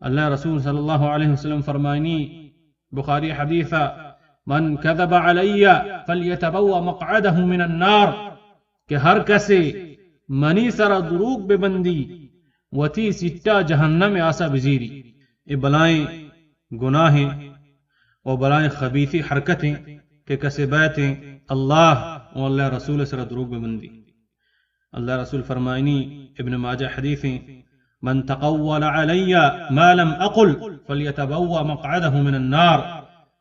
اللہ رسول صلی اللہ علیہ وسلم فرمائنی، بخاری حدیث، من کذب علی فلیتبوأ مقعده من النار، کہ ہر کسے منی سرا دروگ بہ بندی، وتی سٹا جہنم آسا بزیری۔ اے بلائیں گناہیں و بلائیں خبیثی حرکتیں کہ کسے بیتیں اللہ و اللہ رسول سرا دروگ بہ بندی۔ اللہ رسول فرمائنی، ابن ماجہ حدیثیں، من تقول علی ما لم اقل فلیتبوأ مقعده من النار،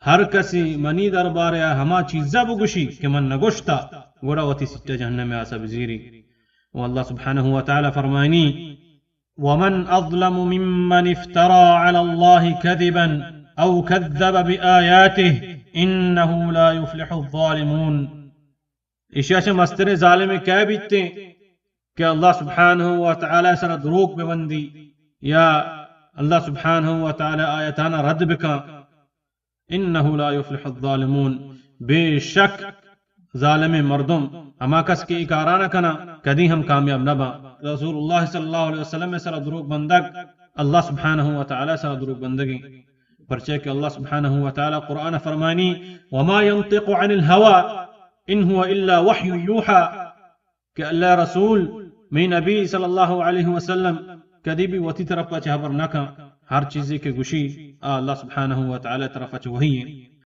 ہر کسی منی دربارے ہما چیزا بگوشی کہ من نگوشتا، گڑا وتی سٹا جہنم آسا بزیری۔ و اللہ سبحانہ و تعالی فرمائنی، ومن اظلم ممن افترى على الله كذبا او كذب بآياته انه لا يفلح الظالمون۔ ایشی ءَ چہ مستریں ظالمے کئے بیتیں کہ اللہ سبحانہ و تعالی سرا دروگ بہ بندی یا اللہ سبحانہ و تعالی آیتانا رد بکاں۔ انه لا يفلح الظالمون، بے شک ظالمیں مردم، ہما کس کہ اے کارانا کناں، کدی ہم کامیاب نہ باں۔ رسول اللہ صلی اللہ علیہ وسلم سرا دروگ بندگ اللہ سبحانہ و تعالی سرا دروگ بندگیں، پرچہ کہ اللہ سبحانہ و تعالی قرآن فرمانی، وما ينطق عن الهوى ان هو الا وحي يوحى، کہ اللہ رسول، مئے نبی صلی اللہ علیہ وسلم کدی بھی وتی طرف چہ حبر نہ کن، ہر چیزے کہ گوشی آ اللہ سبحانہ و تعالی طرف چہ وحی ہیں۔